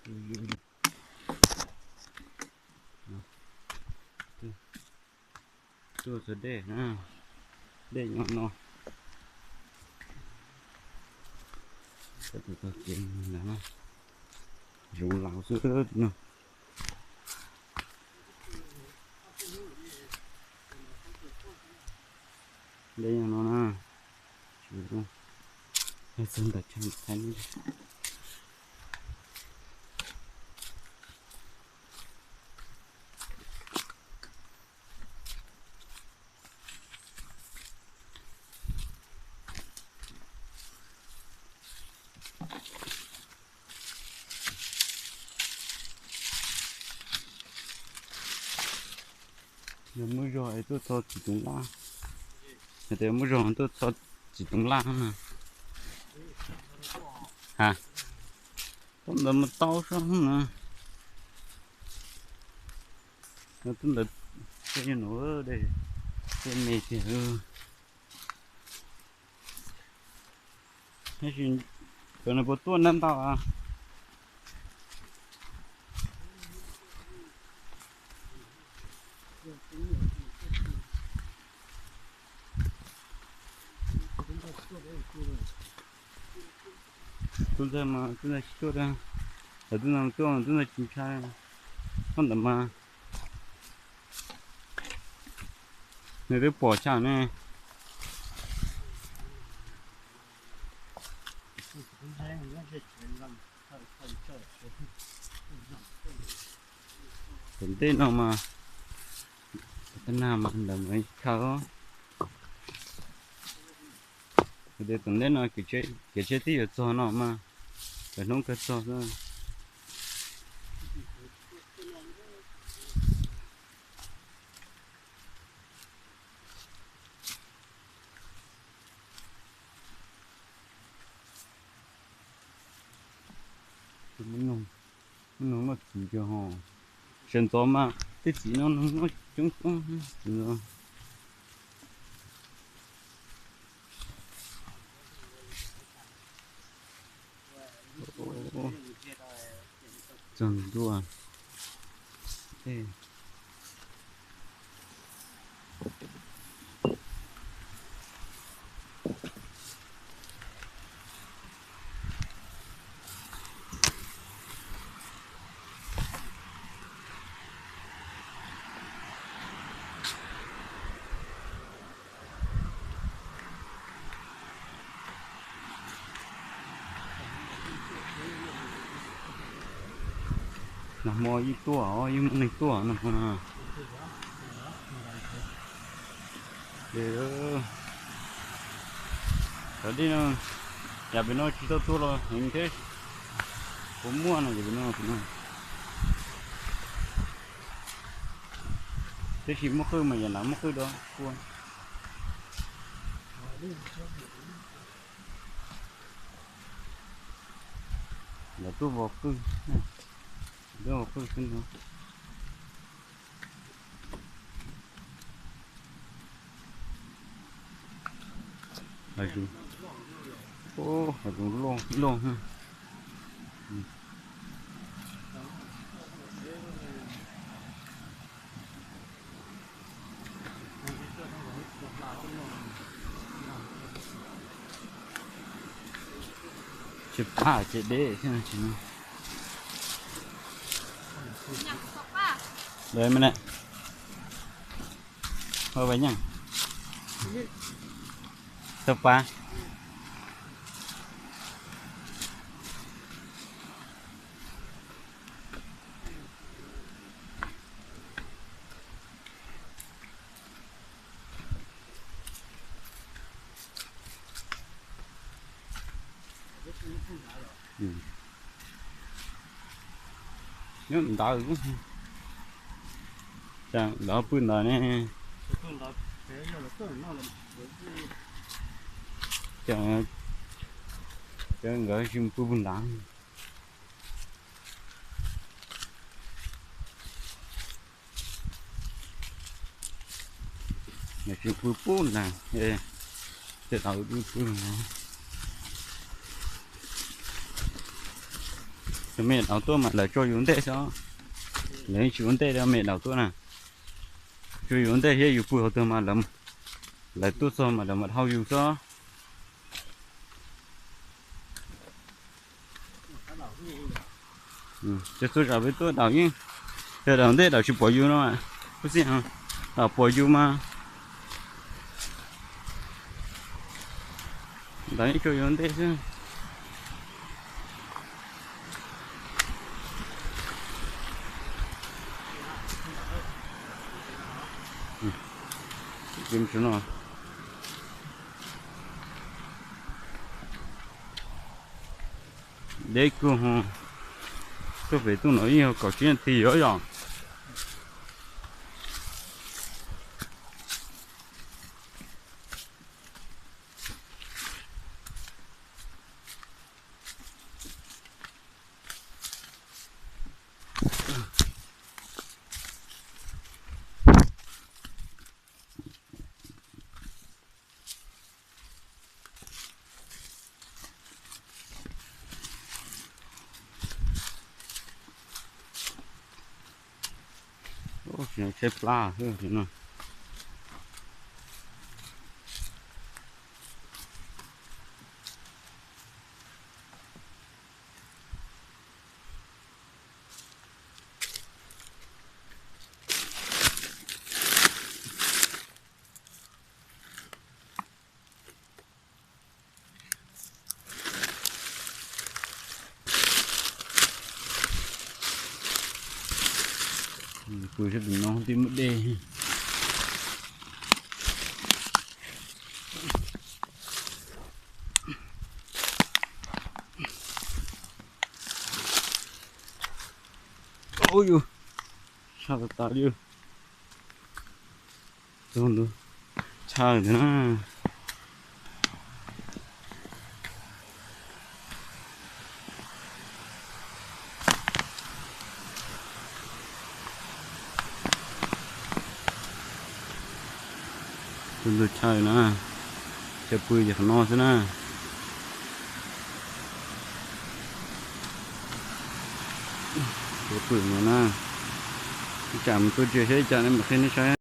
Tuaj txog dej na, dej nyob no. Tus tog kev na, zoo laus xwb no. Dej nyob no na. Txog ntawm chaw ntawm Thaib. Yog muaj zog es tuaj txog txiv toov laj. Yog tias muaj zog tuaj txog txiv toov laj na. Ha, tau ntawd mus tau sab na. Tau ntawd, tej no, tej me tiag. Tab sis cov no puas tuaj ntau ntau a? Tus ntawd mas tus ntawd tsis tuaj, tus ntawd tuaj, tus ntawd tsis ntshai. Koj ntawd mas nws twb pom tshaj ne. Tom ntej no mas, tab nag mas ntawm mas khaws. Kuv tias tom ntej no kev tsheb twb yuav txog no mas, lawv hnub kawg txog xwb. Tus muaj noog, muaj noog noj txiv kawg ho. Sawv ntxov mas tej txiv no noog noj coob coob txiv no. Txog ntua. Nag hmo yeej tuaj, yeej muaj neeg tuaj nag hmo no. Cov dej no, yam pem no tsis tau tuaj los heev thiab, kuv muaj no yam pem no, tab sis muaj qwj mas yam nrad muaj qwj dua tuaj. Lawv tuaj vov qwj, tuaj vov qwj xwb no. Hav zoov, hav zoov loj loj. Tsis pab ces deb thiab no. Lawv me ne, ua vas nyeej tau pab. Nyob ntawd, ntawd pw ntawd ne. Cov nkawd tsis pw pw ntawd. Nws tsis pw pub ntag, tej tau pw pw ntag. Me daus tuaj mas lawv tso yus ntej xwb. Lawv yeej tsis ua ntej li me daus tuaj na. Tso yus ntej thiab yus pw hauv twg mas lawv tuaj txog mas lawv mam dhau yus xwb. Ces txhua zaus peb tuaj daus yeej, yog daus ntej daus tsis pom yus no, ub xij, daus pom yus mas daus yeej tso yus ntej xwb. Deb kawg, tuaj pem tuaj no ib nyuag kaum tsib nas this yuav yom. Ub, tsis tshaib plab xwb no. Pw sab tim no twb muaj dej. Ub yus, sab tas tas li. Txog ntawd chaw ntawd na. Txog ntawd chaw na, chaw pw ces qhov no xwb na. Chaw pw no na. Ib tsam mus tua ntses thiab ib tsam mam qhia nej saib.